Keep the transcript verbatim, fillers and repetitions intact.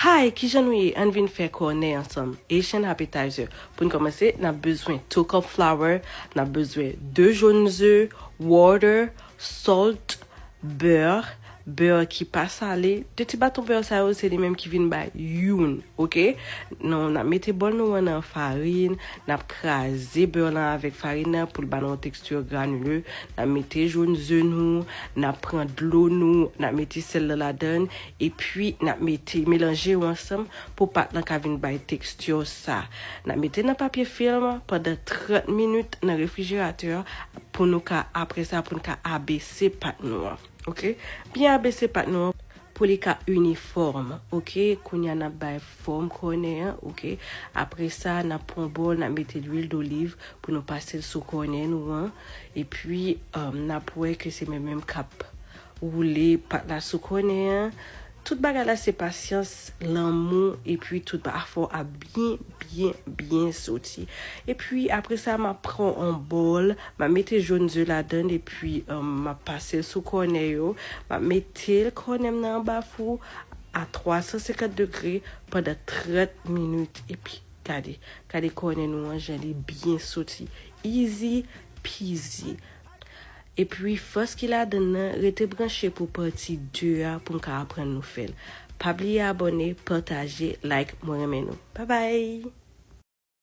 Hi, kijan nou ye? Ann vin fè kònè ansanm. Haitian appetizer. Pou n kòmanse, n ap bezwen two cup flour, n ap bezwen de jòn ze, water, salt, bè, bè ki pa sale. De ti baton bè sa yo, se li menm ki vin bay youn, oke? Non, n ap mete bòl nou an nan farin, n ap kraze bè lan avèk farin nan pou l ba nou yon teksti granile. N ap mete jòn ze nou, n ap pran dlo nou, n ap mete sèl lan ladann, epi n ap mete, melanje yo ansanm pou pat lan ka vin bay teksti sa. N ap mete nan papye fim pandan trant minit nan refrijeratè pou nou ka, apre sa, pou n ka abese pat nou an. Oke? Byen abese pat nou an pou li ka inifòm. Oke? Kounye a n ap bay fòm kònè an. Oke? Apre sa, n ap pran bòl, n ap mete lwil doliv pou nou pase l sou kònè nou an. Epi, um, n ap wè ke se mwen menm k ap woule pat la sou kònè an. Tout bagay la se pasyans, lanmou, epi tout afè w ap byen, byen, byen soti. Epi apre sa, m ap pran yon bòl, m ap mete jòn ze ladann, epi um, m ap pase l sou kònè yo. M ap mete l kònè m nan anba fou a twa san senkant degre pandan trant minit. Epi gade, gade kònè nou an jan li byen soti. Easy peasy. Epi fòs ki ladann nan, rete branche pou pati de a pou m ka aprann nou fè l. Pa bliye abòne, pataje, like, mwen renmen nou. Babay!